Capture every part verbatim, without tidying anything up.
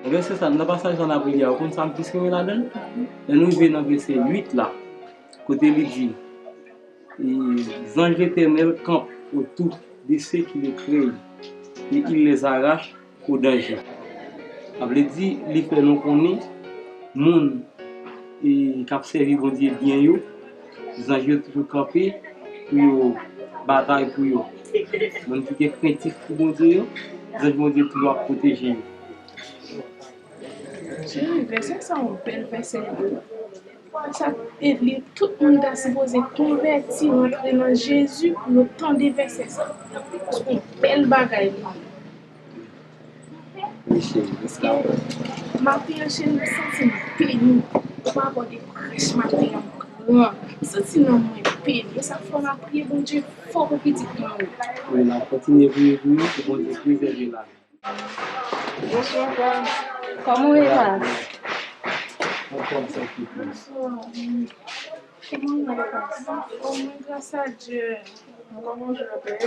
Nan vèsè sa, nan pasaj sa n ap li a, ou konn sa m plis renmen ladan l? Lè nou rive nan vèsè uit la, kote li di, e, Zanj Letènèl kanpe otou de se ki le kreye, e il les arrache au danger. Sa vle di, li fè nou konnen moun, e, k ap sèvi Bondye byen yo, zanj yo toujou kanpe pou yo batay pou yo. Moun ki gen krentif pou Bondye yo, zanj Bondye toujou ap pwoteje yo. Cheri, vèsè sa yon bèl vèsè wi. Sa, e li, tout moun ta sipoze konvèti, rantre nan Jezi pou yo tande vèsè sa. Paske yon bèl bagay li ye. Wi, cheri, jis la. Paske maten an, cheri, m santi m beni. Ou pa wè de prèch maten an m pran. M santi nanm mwen beni. E sa fè m ap priye Bondye fò pou pitit mwen yo. Wi, n ap kontinye priye pou yo, pou Bondye prezève lavi. Bonswa, Pas. Kòman w ye, Pas? Anfòm, sa ki plis. Bonswa. Kòman w ye, Pas? Anfòm, wi, gras a Dye. Kòman w ye, Pas?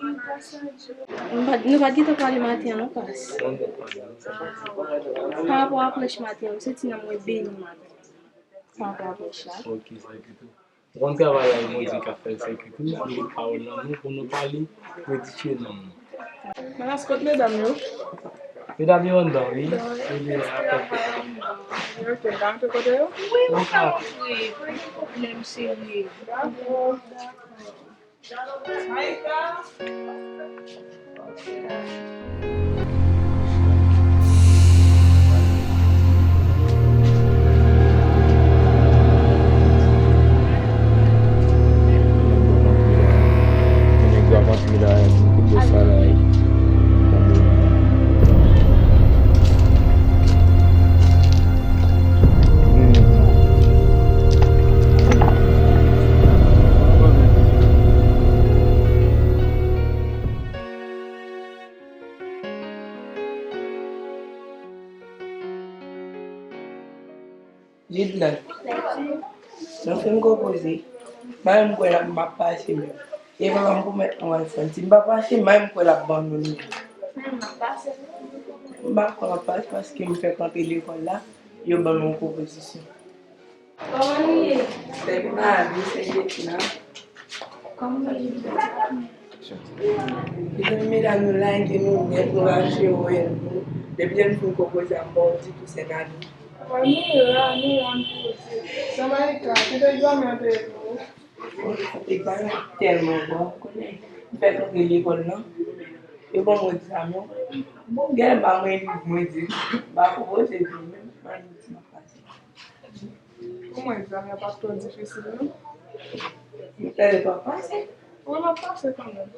Wi, gras a Dye. Nou pa, nou pa t gentan pale maten an, non, Pas. Pa rapò a prèch maten an, m santi nanm mwen beni maten an. Pa rapò a prèch la. Ok, sa ki tou. Ou konn travay la, Bondye k ap fè l, se ki tou, nou li pawòl nan nou pou nou pale, pou edifye nanm nou. Manas, kot medam yo? Medam yo anndan, wi. Yo dehò ap fè fèt. Ok, m ka antre kote yo? Wi, ou ka antre. Pa gen pwoblèm, cheri. Dakò. Jidlan, nan fin m konpoze, mari m kwè l ap, m ap pase menm. E papa m pwomèt mwen iPhone. Si m pa pase, mari m kwè l ap ban m youn menm. M pa kwè m ap pase paske m fèk antre lekòl la, yo ban m yon konpozisyon. Kòman nou ye? Se pa byen, se Vietnam. Kòman nou ye? Mezanmi, medam, nou lage nou nèt, nou rache wè nou. Depi lè m fin konpoze a, m pa wè w ditou, sè Nani. Wè nou la, nou la, nou poze. Zanmayika, kite egzamen an te ye pou ou? Egzamen tèlman bon, ou konnen. M fèk antre lekòl nan. Yo ban m egzamen. Bon, gèlè m pa mwen li, mwen di. M pa konpoze di menm, mwen di m ap pase. Pou mwen, egzamen an pa t twò difisil, non. Ou tande pa pase? Wi, m ap pase kanmenm.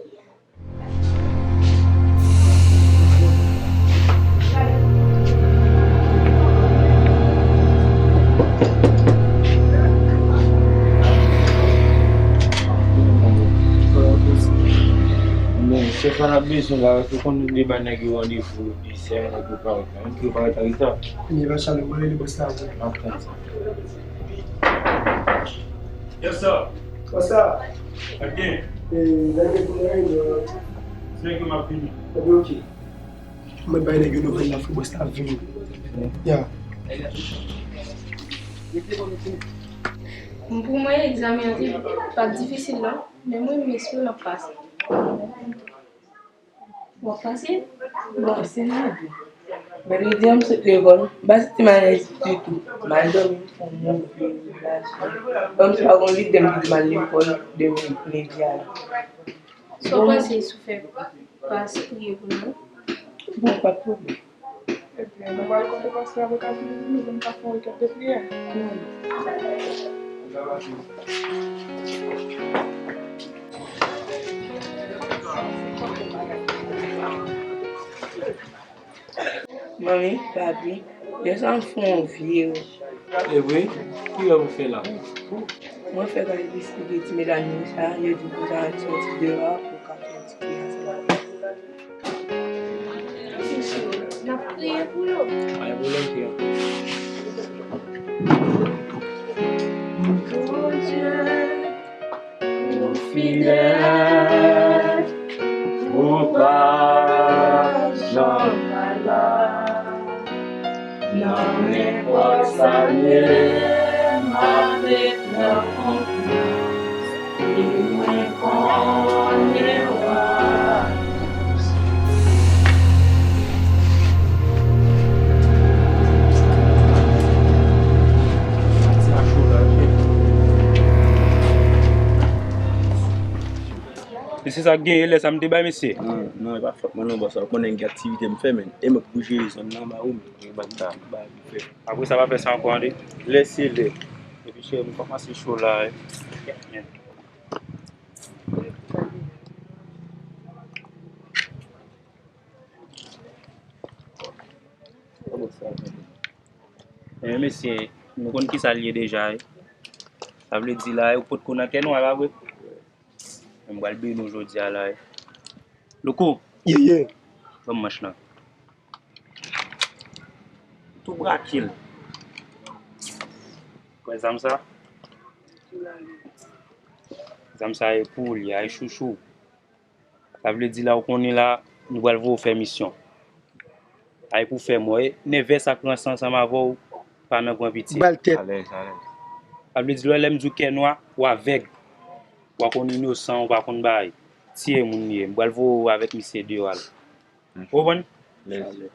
Men, chèf la n ap bezwen la, ou konn nou de bay nèg yo randevou. Sè, ou parèt la. Ou parèt la, Rita. Ebyen, pa chale, mwen rele bòs la pou ou. M ap tann sa. Yes, sir. What's up? Sa k gen? E, lè gen pou mwen, yo. Se ke m ap vini. Ebyen, ok. Mwen bay nèg yo nouvèl la, fò bòs la vini. Ya. Pou mwen, egzamen an te pa t difisil, non. Men mwen, m espere m ap pase. W ap pase? Bon, se madi. Vandredi an, m sot lekòl, m pa santi m alèz ditou. M al dòmi, m fè yon move lache. Kòmsi pa gon lide m di m al lekòl demen lendi a la. Sa w panse si w fè Pas priye pou nou? Bon, pa t pwoblèm. Ebyen, nou pral kote pastè a pou l ka priye pou nou, pou n ka fè yon rekèt de priyè. Manmi, papi, yo sa m fè yon vye. E vre? Ki rèv ou fè la? Mwen fèk al distribye ti medam yo sa, yo di pou sa al soti deyò pou ka fè yon ti kiyès la. N ap priye pou yo. Pa gen pwoblèm, frè. Bondye, ou fidèl, ou pa janm malad. Nenpòt sa l ye, m ap met nan kont mwen, e mwen konnen w ap. Mesye, sa k genyen lè sa m te bay mesye? Non, non, e pa fòt mwen non, bòs. Ou konnen gen aktivite m fè, men. E mwen k pou jere zòn nan ba ou, men. Mwen pa ka ba ou fè. Apre sa, pa fè sa ankò, tande. Lè se lè. Epi, cheri, m kòmanse cho la, wi. Men mesye, nou konn kisa l ye deja, wi. Sa vle di la, ou potko nan kè nwa, pa vre? Men m pral beni w jodi a la, wi. Louko! Ye, ye. Ban m manch lan. Tou brake l. Wè zam sa? Zam sa e pou ou li a, e chouchou. Sa vle di la ou konnen la, nou pral voye w fè misyon. Ay pou fè mò, e nèvès ak ranse ansanm avè w, pa nan pran piti. Bal tèt. Alèz, alèz. Sa vle di lè, lè m di w kè nwa, w avèg. W a konn inosan, w pa konn bagay. Tiye moun li ye. M pral voye w avèk misye deyò a la. Ou konprann? Alèz.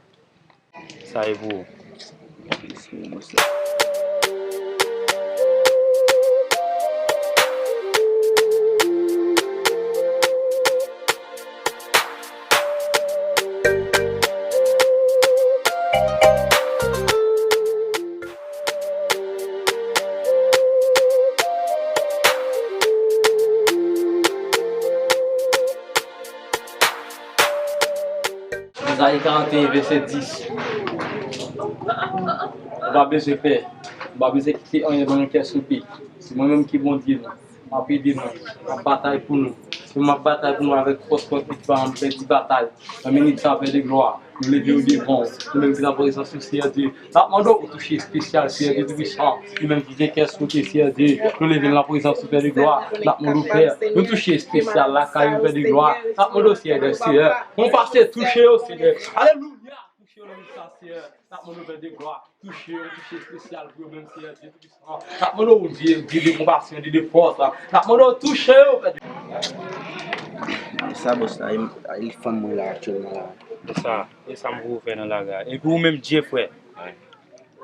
Sa e pou ou. Ezayi karant e en, vèsè dis. Ou pa bezwen pè. Ou pa bezwen kite anyen ban nou kè sote. Se mwen menm ki Bondye nou. M ap ede nou. M ap batay pou nou. Se mwen m ap batay pou nou avèk fòs kont m, m pèdi batay. Nan minit sa, Pè de glwa, nou leve yo devan w. Nou menm ki nan prezans ou, Seyè Dye. N ap mande w touche espesyal, Seyè Dye Toupisan. Nou menm ki gen kè sote, Seyè Dye. Nou leve nan prezans ou, Pè de glwa. N ap mande w, Pè, nou touche espesyal lakay yo, Pè de glwa. N ap mande w, Seyè dè Seyè, pou w pase touche yo, Seyè. Alelouya! Touche yo nan minit sa, Seyè. N ap mande w, Pè de glwa. Touche yo, touche espesyal pou yo menm, Seyè Dye Toupisan. N ap mande w, Dye, Dye de konpasyon, Dye de fòs. N ap mande w touche yo, Pè de. E sa, bòs la, e, e fanm mwen la aktyèlman la. E sa, e sa m pou w fè nan lari a. Epi ou menm, Dye, frè.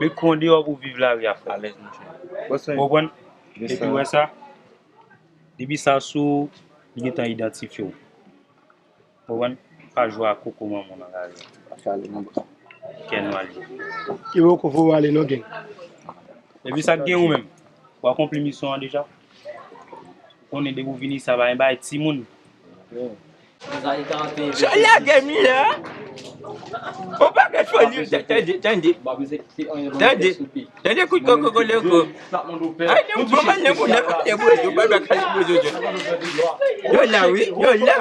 Met kou an deyò pou w viv lari a, frè. Alèz, monchè. Ou konprann? Epi wè sa, depi sa sou ou, li gentan idantifye w. Ou konprann? Pa jwe ak koko manman w nan lari a. Pa fè ale non, bòs. Kè nwa li. Yo poko voye w ale non, gang. Epi sa k gen ou menm? Ou akonpli misyon an deja? Ou konnen depi w vini sa pa yon bagay timoun. Sa lage m la. Ou pa gen foli, tande, tande. Tande. Tande kout koko koleko. Ay, non, bon, bon, bon, kalibwe, yo pa kalibwe, yo, yo. Yo la, wi, yo la.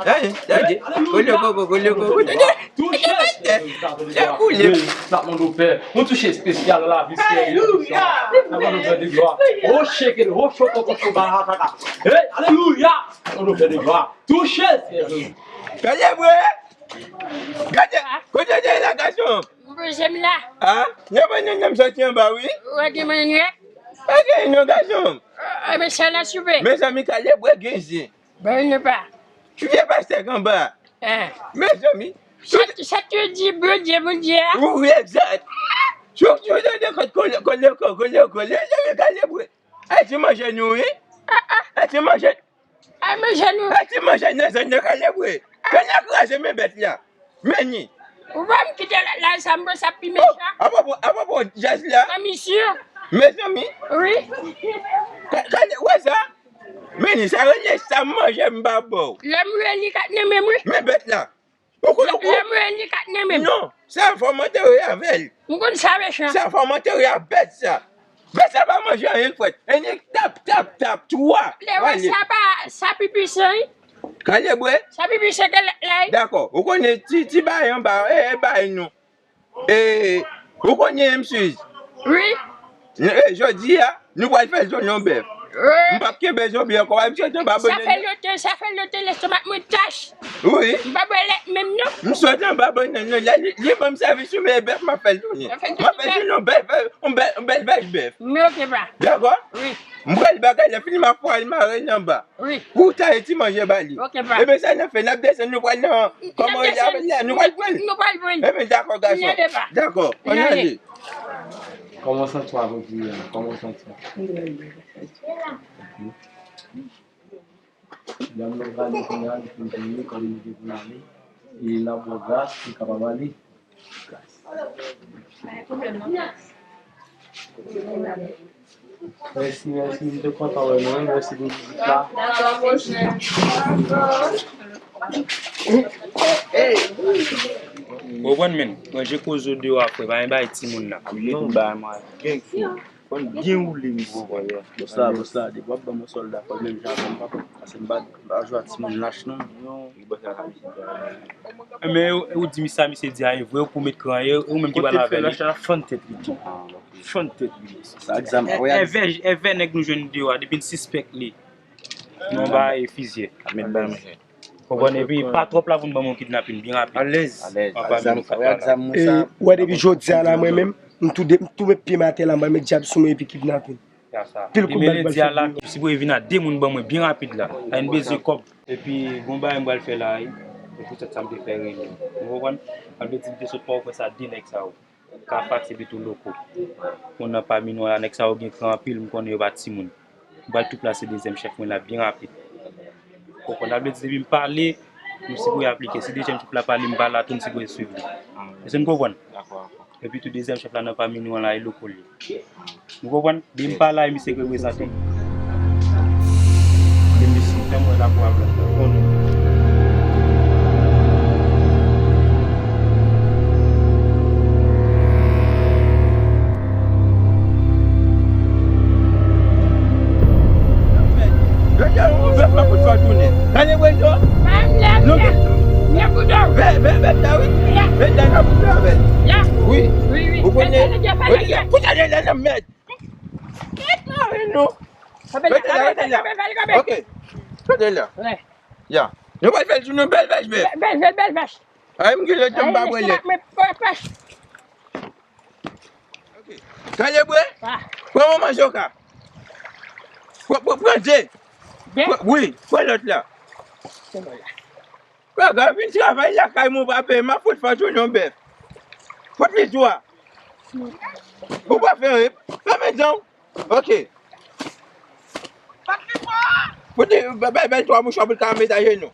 Tande, tande. Koleko, koleko, tande. Tande, tande. Tande, koule. N ap mande w, Pè, yon touche espesyal nan lavi, Seyè. Alelouya. N ap mande w, Pè de glwa. Oche ke, ocho koko koba hataka. Hey, alelouya. N ap mande w, Pè de glwa. Touche, Seyè. Kalibwe. Gade, kote w te ye la, gason? Mwen menm la. A, nan mwen menm soti anba, wi. Ou wè gen mwen ye? Pa gen non, gason. E, e, men sa la soupe. Mezanmi, Kaleb, wè gen zen. Ben, nou pa. Touye pastè k anba. E. Mezanmi. Sa, sa te di Bondye, Bondye a? Wi, wi, egzak. Sou, sou, sou, sou, kole, kole, kole, kole, kole, mezanmi, Kaleb, wi. Ay, ti manje nou, wi. A, a. Ay, ti manje. Ay, manje nou. Ay, ti manje nan zòn nan, Kaleb, wi. Kaleb kraze men bèt la. Men ni. Ou pa m kite la, la, sa m panse ap pi mechan. Apwopo, apwopo djaz la. Nan misyon. Mezanmi. Wi. Ka-, Kaleb, wè sa? Men ni, sa rele sa manje m pa ba w. Lè m rele li kat nan men m, wi. Men bèt la. Ou konn, ou konn. Lè m rele li kat nan men m. Non, sa fò m antere avè l. M konn sa mechan. Sa fò m antere a bèt sa. Bèt sa pa manje anyen l fèt. E ni tap, tap, tap, twa. Lè wè sa pa, sa pi pwisan, wi. Kaleb, wi. Sa pi pwisan ke lè, lè. Dakò. Ou konnen ti, ti bay anba, e, e bay nou. E, ou konnen M six? Wi. E, jodi a, nou pral fè zòn yon bèf. M p ap kenbe zonbi ankò, m sot anba bannann nan. Sa fè lontan, sa fè lontan lestomak mwen tach. Wi. M pa bwè lèt menm non. M sot anba bannann nan, la, li, li ban m sèvis wi, men bèf m ap fè l tounen. M ap fè l tounen yon bèl, yon bèl, yon bèl vèj bèf. Men oke pa. Dakò? Wi. M pral bagay la, fini m ap pral mare l anba. Wi. Pou w taye ti manje ba li. Oke pa. Ebyen sa n ap fè, n ap desann, nou pral nan, kòman w rele avè l la, nou pral pran l. Nou pral pran l. Ebyen dakò gason. Dakò, ann ale. Kòman w santi w avèk li a? Kòman w santi w? Dam nan prale kounye a, li fin fini, kòm li te pou l ale. E n ap ba w gras, li kapab ale. Mèsi, mèsi, m te kontan wè nou, mèsi pou vizit la. Ou konprann, men, ranje koze w deyò a, frè, pa gen bagay timoun nan. Gen fò. Konn byen woule, mesye. Bòs la, bòs la, depi w ap ban m yon sòlda, fò l menm jan avè m, papa. Paske m pa, m pa jwe ak timoun lach, non. Men ou di misye sa, misye di a, e vre, ou pou met kran, e ou menm ki pral avè li. Lach la, fann tèt li tou. Fann tèt li, mesye. Sa ak zam, e vè, e vè nèg nou jwenn deyò a, depi n sispèk li, nou ba e fizye. Konprann, epi pa twòp la pou n ban m yon kidnapin byen rapid. Alèz. Alèz. Anba men nou fèt la. E, ou wè depi jodi a la, mwen menm, m tou de, m tou met pye m atè la, m pral met dyab sou mwen epi kidnapin. Pil kout bal pral fèt. Sipoze vin a de moun ban mwen byen rapid la. La, n bezwen kòb. Epi, gon bagay m pral fè la, wi. E poutèt sa m te fè reyinyon. Ou konprann? Sa vle di m te sot pa w fè sa de nèg sa yo. Kafa, se pito loko. Moun nan pami nou an la, nèg sa yo gen kran anpil, m konnen yo pa timoun. M pral tou plase dezyèm chèf mwen la byen rapid. Konprann, sa vle di depi m pale, nou sipoze aplike. Si dezyèm chèf la pale, m pa la tou, m sipoze swiv li. Èske n konprann? Epi tou dezyèm chèf la nan pami nou an la, e loko l ye. Nou konprann? Depi m pa la, e misye k reprezante. E misye fè m wè lakou a blan. Konnen. Gade yon bèf nan kout fò tounen. Gade bwè yo. Bèf la, wi. Bèf la nan kout fò avè l. Wi. Ou konnen. Kout ale la nan mèd. Kèt mari nou. Mete la, mete la. Ok. Mete la. Ya. Nou pral fè l sou nou bèl vèch, bèl. Bèl vèch, bèl vèch. Ay, m gen lè tan m pa bwè lèt. Ok. Kale bwè. Pran manman joka. Pran, pran, pran de. Wi, pran lòt la. Gaga vin travay lakay mwen, pa peye, m ap fout fè jounen yon bèf. Fout li twa. Ou pa fè anyen. Fèmen jan w. Ok. Fout li, bay, bay twa mouchwa pou l ka met ajenou.